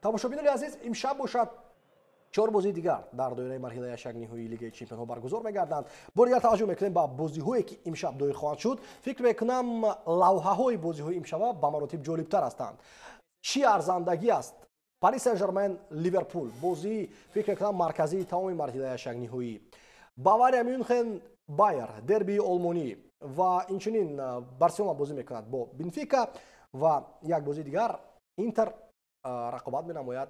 Тамошобинони азиз, имшаб бошад, чор бозии дигар дар доираи марҳилаи ҳаштякниҳоии Лигаи чемпионҳо баргузор мегарданд. Бори дигар таваҷҷӯҳ мекунем ба бозиҳое, ки имшаб доир хоҳанд шуд. Фикр мекунам, лавҳаҳои бозиҳои имшаба ба маротиб ҷолибтар ҳастанд. Чӣ арзандагӣ аст: Пари Сен Жермен, Ливерпул, бозии, фикр мекунам, марказии тамоми марҳилаи ҳаштякниҳоӣ, Бавария Мюнхен, Байер, дербии олмонӣ ва инчунин Барселона бозӣ мекунад бо Бенфика ва як бозии дигар, Интер рақобат менамояд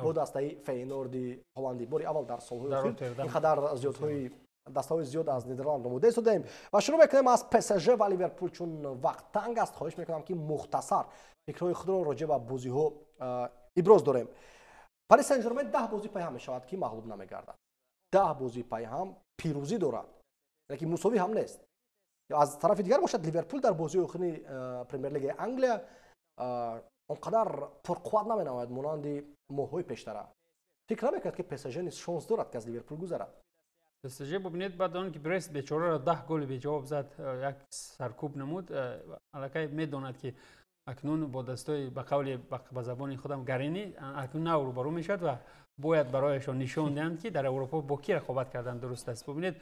бо дастаи Фейнорди ҳолландӣ. Бори аввал дар солҳои охир ин қадар зиёдҳои дастаҳои зиёд аз Нидерланд омода истодаем. Ва шурӯъ мекунем аз ПСЖ ва Ливерпул. Чун вақт танг аст, хоҳиш мекунам, ки мухтасар фикрҳои худро роҷеъ ба бозиҳо иброз дорем. Пари Сен Жермен 10 бозӣ пайҳам мешавад, ки мағлуб намегардад, 10 бозии пайҳам пирӯзӣ дорад, яке мусовӣ ҳам нест. Аз тарафи дигар бошад, Ливерпул дар бозии охирини Премер-лигаи Англия он қадар пурқувват наменамояд, монанди моҳҳои пештара. Фикр намекунад, ки ПСЖ низ шонс дорад, ки аз Ливерпул гузарад? ПСЖ, бубинед, баъд он ки Брест бечораро 10 голи беҷавоб зад, як саркӯб намуд, аллакай медонад, ки акнун бо дастои, ба қавли ба забони худам, гарини акнун нав рӯбарӯ мешавад ва бояд барояшон нишон диҳанд, ки дар Аврупо бо кӣ рақобат кардан дуруст аст. Бубинед,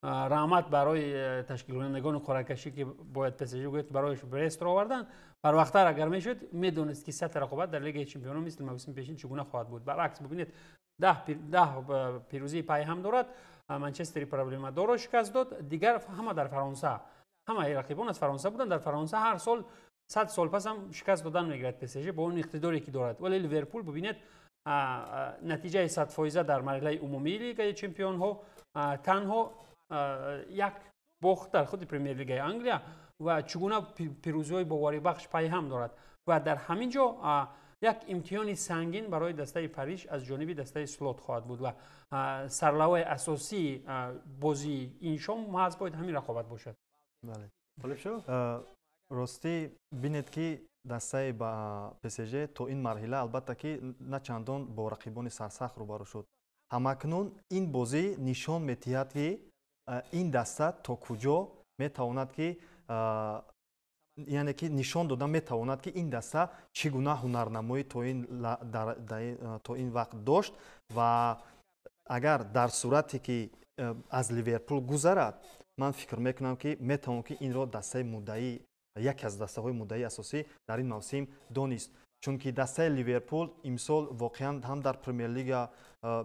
раҳмат барои ташкилкунандагони қуръакашӣ, ки бояд ПСЖ гӯяд, барояш Брестро овардан. Барвақттар агар мешуд, медонист, ки сатҳи рақобат дар Лигаи чемпионон мисли мавсими пешин чӣ гуна хоҳад буд. Баръакс, бубинед, 10 пирӯзии пайҳам дорад, Манчестери проблемадорро шикаст дод. Дигар ҳама дар Фаронса, ҳамаи рақибон аз Фаронса буданд. Дар Фаронса ҳар сол, 100 сол пас ҳам шикаст додан мегирад ПСЖ бо он иқтидоре, ки дорад. Вале Ливерпул, бубинед, натиҷаи 100-фоиза дар марҳилаи умумии Лигаи чемпионҳо, танҳо як бохт дар худи Премер-лигаи Англия ва чӣ гуна пирӯзиҳои боварибахш пайҳам дорад. Ва дар ҳамин ҷо як имтиҳони сангин барои дастаи Париж аз ҷониби дастаи Слот хоҳад буд ва сарлавҳаи асосии бозии ин шом маҳз бояд ҳамин рақобат бошад. Ростӣ, бинед, ки дастаи ба ПСЖ то ин марҳила, албатта, ки на чандон бо рақибони сарсахт рӯбарӯ шуд. Ҳамакнун ин бозӣ нишон медиҳад, ки ин даста то куҷо метавонад, ки яъне ки нишон дода метавонад, ки ин даста чӣ гуна ҳунарнамоӣ то ин вақт дошт. Ва агар дар сурате ки аз Ливерпул гузарад, ман фикр мекунам, ки метавон ки инро дастаи муддаӣ, яке аз дастаҳои муддаии асосӣ дар ин мавсим донист, чунки дастаи Ливерпул имсол воқеан ҳам дар Премер-лига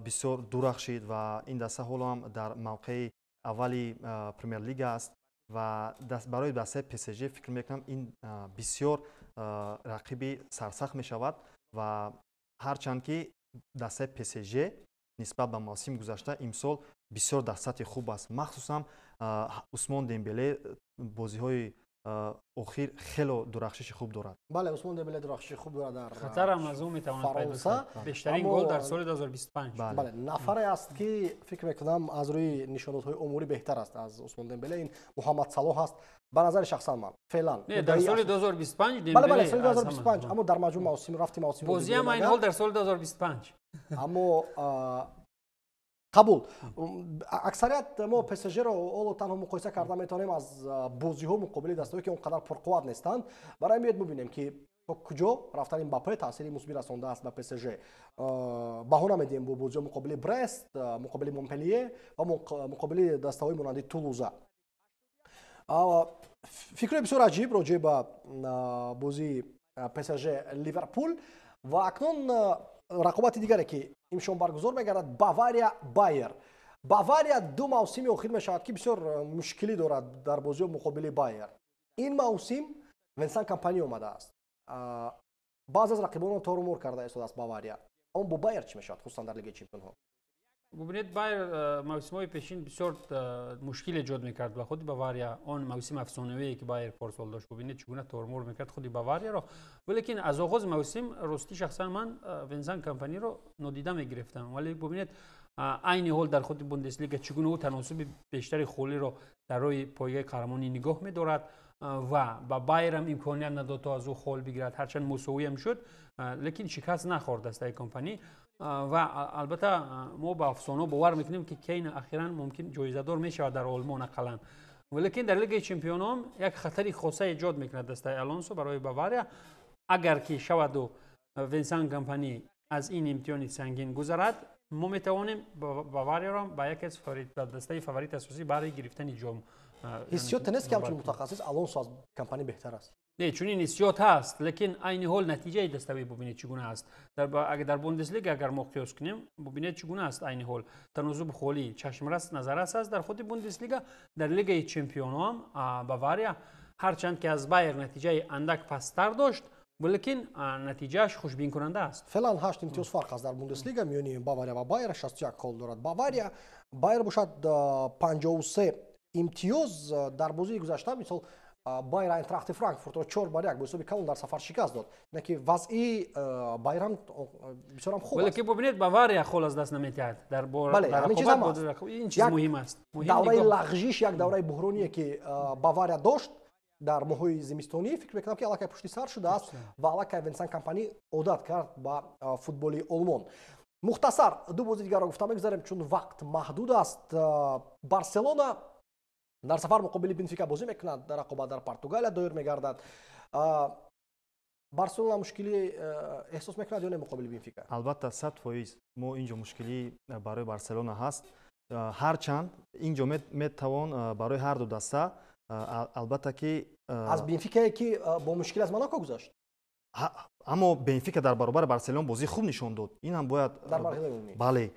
бисёр дурахшид ва ин даста ҳоло ҳам дар мавқеи аввали Премер-лига аст. Ва барои дастаи ПСЖ, фикр мекунам, ин бисёр рақиби сарсахт мешавад. Ва ҳарчанд ки дастаи ПСЖ нисбат ба мавсими гузашта имсол бисёр дар сатҳи хуб аст, махсусан Усмон Дембеле бозиҳои охир хело дурахшиши хуб дорад. Бале, Усмон Дембеле дурахшиши хуб дорад дар Хатарам аз ӯ метавонад пайдо Фаронса. Бештарин гол дар соли 2025. Бале, нафаре аст, ки фикр мекунам, аз рӯи нишондодҳои оморӣ беҳтар аст аз Усмон Дембеле, ин Муҳаммад Салоҳ аст, ба назари шахсан ман феълан. Не, дар соли 2025. Бале, соли 2025, аммо дар маҷмӯъ мавсим рафти мавсим. Бозиам айн ҳол дар соли 2025. Аммо қабул, аксарият мо ПСЖро ҳоло танҳо муқоиса карда метавонем аз бозиҳо муқобили дастаҳое, ки он қадар пурқувват нестанд. Барои меояд, мебинем, ки то куҷо рафтани Мбаппе таъсири мусбӣ расондааст ба ПСЖ. Баҳона медиҳем бо бозиҳо муқобили Брест, муқобили Монпелие ва муқобили дастаҳои монанди Тулуза. Фикрҳои бисёр аҷиб роҷеъ ба бозии ПСЖ Ливерпул. Ва акнун рақобати дигаре, ки имшон баргузор мегардад: Бавария, Байер. Бавария ду мавсими охир мешавад, ки бисёр мушкилӣ дорад дар бозиҳо муқобили Байер. Ин мавсим Венсан Компани омадааст, баъзе аз рақибонро торумор карда истодааст Бавария, аммо бо Байер чӣ мешавад, хусусан дар Лигаи чемпионҳо? Бубинед, Байер мавсимҳои пешин бисёр мушкил эҷод мекард ба худи Бавария. Он мавсим афсонавие, ки Байер порсол дошт, бубинед, чӣ гуна тормор мекард худи Баварияро. Валекин аз оғози мавсим, ростӣ, шахсан ман Венсан Компаниро нодида мегирифтам. Вале бубинед, айни ҳол дар худи Бундеслига чӣ гуна ӯ таносуби бештари холиро дар роҳи пойгаи қаҳрамонӣ нигоҳ медорад ва ба Байерам имконият надод, то аз ӯ хол бигирад. Ҳарчанд мусовиам шуд, лекин шикаст нахӯрд дастаи Компанӣ. Ва албатта мо ба афсонаҳо бовар мекунем, ки Кейн ахиран мумкин ҷоизадор мешавад дар Олмон ақаллан. Валекин дар Лигаи чемпионон як хатари хоса эҷод мекунад дастаи Алонсо барои Бавария, агар ки шаваду. Винсан Компани аз ин имтиҳони сангин гузарад, мо метавонем Баварияро ба яке аз дастаи фаворити асосӣ барои гирифтани ҷом. Ҳиссиёте нест, ки ҳамчун мутахассис Алонсо аз Компани беҳтар аст? Не, чунин ҳиссиёт ҳаст, лекин айни ҳол натиҷаи даставӣ бубинед, чӣ гуна аст. Агар дар Бундеслига агар мо қиёс кунем, бубинед, чӣ гуна аст айни ҳол. Танозуби холӣ чашмрас назаррас аст дар худи Бундеслига, дар Лигаи Чемпионҳо ҳам Бавария ҳарчанд ки аз Байер натиҷаи андак пасттар дошт, лекин натиҷааш хушбинкунанда аст. Феълан 8 имтиёз фарқ аст дар Бундеслига миёни Бавария ва Байер, 61 хол дорад Бавария, Байер бошад 53 имтиёз. Дар бозии гузашта, мисол, Байер Айнтрахти Франкфуртро 4-1 бо ҳисоби калон дар сафар шикаст дод. Яъне ки вазъи Байер ҳам бисёрам хуб аст. Вале ки бубинед, Бавария хол аз даст наметиҳад. Дар Бале, ҳамин чиз ҳам аст. Ин чиз муҳим аст. Давраи лағжиш, як давраи буҳроние, ки Бавария дошт дар моҳҳои зимистонӣ, фикр мекунам, ки аллакай пушти сар шудааст ва аллакай Винсан Компани одат кард ба футболи Олмон. Мухтасар ду бози дигарро гуфта мегузарем, чун вақт маҳдуд аст. Барселона дар сафар муқобили Бенфика бозӣ мекунад, дар рақобат дар Португалия доир мегардад. Барселона мушкилӣ эҳсос мекунад ё не муқобили Бенфика? Албатта, 100% мо инҷо мушкилӣ барои Барселона ҳаст. Ҳарчанд инҷо метавон барои ҳар ду даста, албатта ки. Аз Бенфикае, ки бо мушкил аз Монако гузашт. Аммо Бенфика дар баробари Барселона бозии хуб нишон дод, ин ҳам бояд. Дар марҳилаи умумӣ. Бале,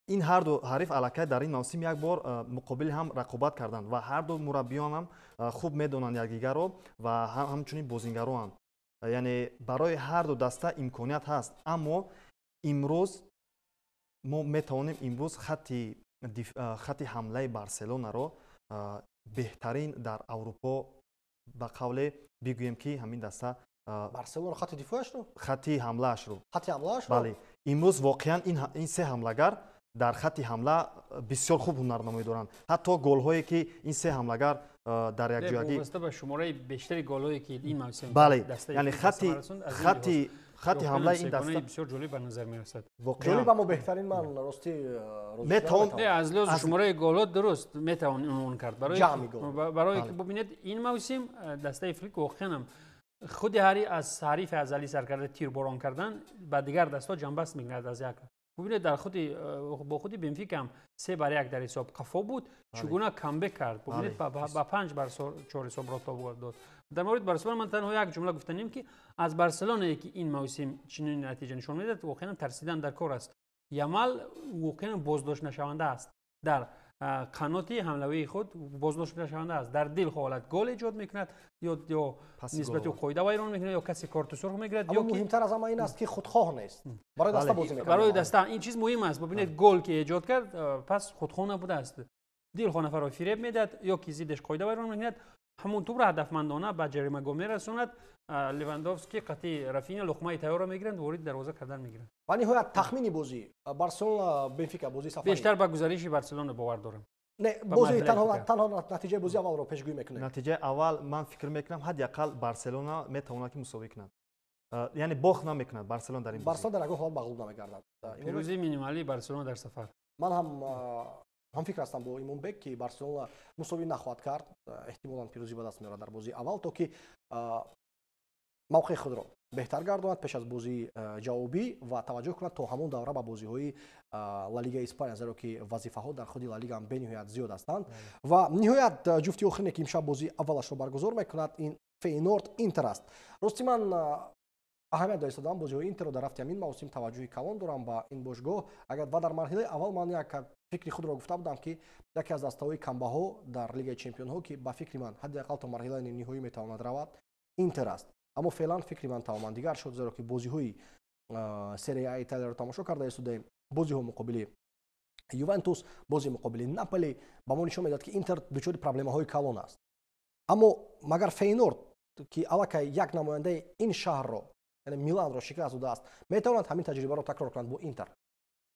ин ҳарду ҳариф аллакай дар ин мавсим як бор муқобили ҳам рақобат карданд ва ҳарду мураббиён ҳам хуб медонанд якдигарро ва ҳамчунин бозингароам. Яъне барои ҳарду даста имконият ҳаст, аммо имрӯз мо метавонем имрӯз хатти ҳамлаи Барселонаро беҳтарин дар Аврупо ба қавле бигӯем, ки ҳамин даста. Барселона хатти дифоашро? Хатти ҳамлаашро. Хатти ҳамлаашро. Бале, имрӯз воқеан ин се ҳамлагар дар хатти ҳамла бисёр хуб ҳунарнамоӣ доранд. Ҳатто голҳое, ки ин се ҳамлагар дар якҷоягӣ вобаста ба шумораи бештари голҳое, ки ин мавсим Бале, яъне хатти ҳамлаи ин даста бисёр ҷолиб ба назар мерасад. Ҷолиб, аммо беҳтарин ман рости. Метавон. Не, аз лиҳози шумораи голҳо дуруст метавон унвон кард, барое ки бубинед, ин мавсим дастаи Флик воқеан ҳам худи ҳари аз ҳарифи азалӣ сар карда тирборон кардан ба дигар дастҳо ҷанбаст мекунад. Аз як бубинед, дар худи бо худи Бенфика ҳам 3-1 дар ҳисоб қафо буд, чӣ гуна камбек кард, бубинед, ба 5-4 ҳисобро тоб дод. Дар мавриди Барселона ман танҳо як ҷумла гуфтанем, ки аз Барселонае, ки ин мавсим чунин натиҷа нишон медиҳад, воқеан тарсидан дар кор аст. Ямал воқеан боздошт нашаванда аст, дар қаноти ҳамлавии худ боздошт нашаванда аст. Дар дил ҳолат гол эҷод мекунад ё нисбати ӯ қоида вайрон мекунад, ё касе корти сурх мегирад. Ё муҳимтар аз ҳама ин аст, ки худхоҳ нест, барои даста бозӣ мекунад. Барои даста ин чиз муҳим аст. Бубинед, гол ки эҷод кард, пас худхоҳ набудааст, дилхоҳ нафарро фиреб медиҳад ё ки зиддаш қоида вайрон мекунад, ҳамон тӯбро ҳадафмандона ба ҷаримагоҳ мерасонад. Левандовски қатъи Рафиня луқмаи тайёрро мегиранд, ворид дарвоза кардан мегиранд. Ва ниҳоят, тахмини бозӣ: Барселона, Бенфика, бозии сафарӣ. Бештар ба гузариши Барселона бовар дорам. Не, бози танҳо натиҷаи бозии аввалро пешгӯӣ мекунем. Натиҷаи аввал, ман фикр мекунам, ҳадди ақал Барселона метавонад, ки мусовӣ кунад, яъне бохт намекунад Барселона дар ин. Барселона дар ягон ҳолат мағлуб намегардад. Пирӯзии минималии Барселона дар сафар. Ман ҳам ҳамфикр ҳастам бо Имонбек, ки Барселона мусовӣ нахоҳад кард, эҳтимолан пирӯзӣ ба даст меорад дар бозии аввал, то ки мавқеи худро беҳтар гардонад пеш аз бозии ҷавобӣ ва таваҷҷӯҳ кунад то ҳамон давра ба бозиҳои Лалигаи Испания, зеро ки вазифаҳо дар худи Лалига ҳам бениҳоят зиёд ҳастанд. Ва ниҳоят, ҷуфти охирине, ки имшаб бозии аввалашро баргузор мекунад, ин Фейнорд Интер аст. Рости, ман аҳамият дода истодам бозиҳои Интерро дар рафти ҳамин мавсим, таваҷҷӯҳи калон дорам ба ин бошгоҳ. Агар ва дар марҳилаи аввал ман як фикри худро гуфта будам, ки яке аз дастаҳои камбаҳо дар Лигаи Чемпионҳо, ки ба фикри ман ҳадди ақал то марҳилаи ниҳоӣ метавонад равад, Интер аст. Аммо феълан фикри ман тамоман дигар шуд, зеро ки бозиҳои Серия А Италияро тамошо карда истодаем. Бозиҳо муқобили Ювентус, бози муқобили Наполи ба мо нишон медиҳад, ки Интер дучори проблемаҳои калон аст. Аммо магар Фейнорд, ки аллакай як намояндаи ин шаҳрро, яъне Миланро шикаст додааст, метавонад ҳамин таҷрибаро такрор кунад бо Интер?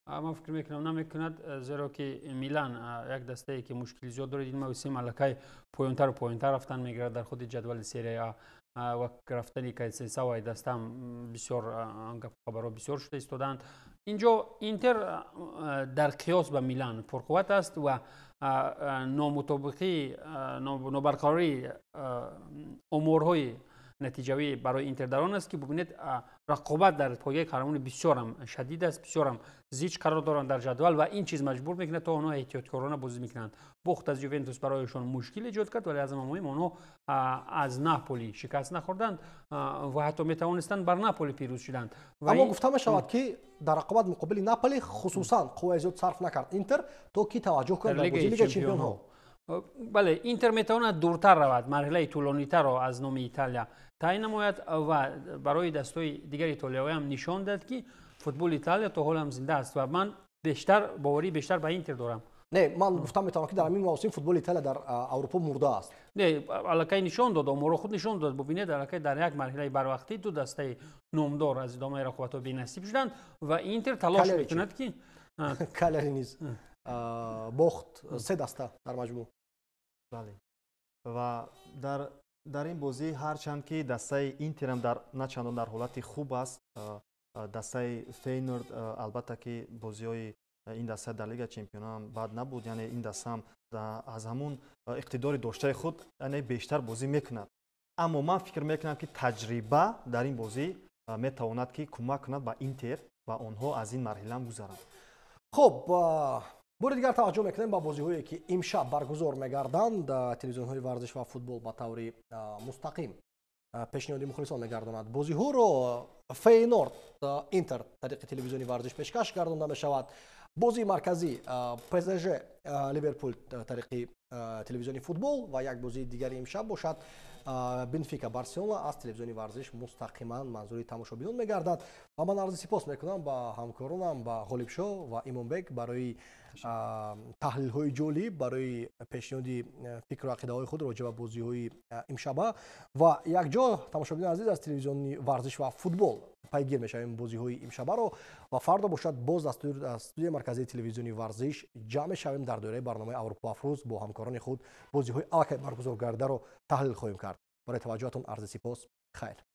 Ман фикр мекунам, намекунад, зеро ки Милан як дастае, ки мушкили зиёд дорад. Ин мавсим аллакай поёнтару поёнтар рафтан мегирад дар худи ҷадвали Серия А ва рафтани Кайсесаваи дастам бисёр хабарҳо бисёр шуда истодаанд. Инҷо Интер дар қиёс ба Милан пурқувват аст ва номутобиқӣ, нобарқарории оморҳои Натиҷавӣ барои Интер дар он аст, ки бубинед, рақобат дар пояи қаҳрамонӣ бисёрам шадид аст, бисёрам зич қарор доранд дар ҷадвал ва ин чиз маҷбур мекунад, то онҳо эҳтиёткорона бозӣ мекунанд. Бохт аз Ювентус барояшон мушкил эҷод кард, вале аз ҳама муҳим, онҳо аз Наполи шикаст нахӯрданд ва ҳатто метавонистанд бар Наполи пирӯз шуданд. Аммо гуфта мешавад, ки дар рақобат муқобили Наполи хусусан қувваи зиёд сарф накард Интер, то ки таваҷҷӯҳ кунад дар бозии Лигаи чемпионҳо. Бале, Интер метавонад дуртар равад, марҳилаи тӯлонитарро аз номи Италия тай намояд ва барои дастҳои дигари итолиявиам нишон дад, ки футболи Италия то ҳол ҳам зинда аст ва ман бештар боварии бештар ба Интер дорам. Не, ман гуфта метавонам, ки дар ҳамин мавсим футболи Италия дар Аврупо мурда аст. Не, аллакай нишон дод, оморо худ нишон дод. Бубинед, аллакай дар як марҳилаи барвақтӣ ду дастаи номдор аз идомаи рақобатҳо бенасиб шуданд ва Интер талош мекунад, ки Калари низ бохт, се даста дар маҷмӯъ. Бале, ва дар ин бозӣ, ҳарчанд ки дастаи Интерам дар на чандон дар ҳолати хуб аст, дастаи Фейнорд, албатта ки бозиҳои ин даста дар Лига чемпионам бад набуд, яъне ин дастаам аз ҳамун иқтидори доштаи худ, яъне бештар бозӣ мекунад, аммо ман фикр мекунам, ки таҷриба дар ин бозӣ метавонад, ки кӯмак кунад ба Интер ва онҳо аз ин марҳилаам гузаранд. Хуб, бори дигар таваҷҷӯҳ мекунем ба бозиҳое, ки имшаб баргузор мегарданд. Телевизионҳои варзиш ва футбол ба таври мустақим пешниҳоди мухлисон мегардонад бозиҳоро. Фейнорд Интер тариқи телевизиони варзиш пешкаш гардонда мешавад. Бозии марказӣ ПСЖ Ливерпул тариқи телевизиони футбол ва як бозии дигари имшаб бошад, Бенфика Барселона аз телевизиони варзиш мустақиман манзури тамошобинон мегардад. Ва ман арзи сипос мекунам ба ҳамкоронам, ба Ғолибшоҳ ва Имомбек, барои таҳлилҳои ҷолиб, барои пешниҳоди фикру ақидаҳои худ роҷеъ ба бозиҳои имшаба. Ва якҷо, тамошобинони азиз, аз телевизиони варзиш ва футбол пайгир мешавем бозиҳои имшабаро ва фардо бошад, боз аз студияи марказии телевизиони варзиш ҷамъ мешавем, дар доираи барномаи Аврупо Афрӯз бо ҳамкорони худ бозиҳои аллакай баргузор гардаро таҳлил хоҳем кард. Барои таваҷҷӯҳатон арзи сипос. Хайр.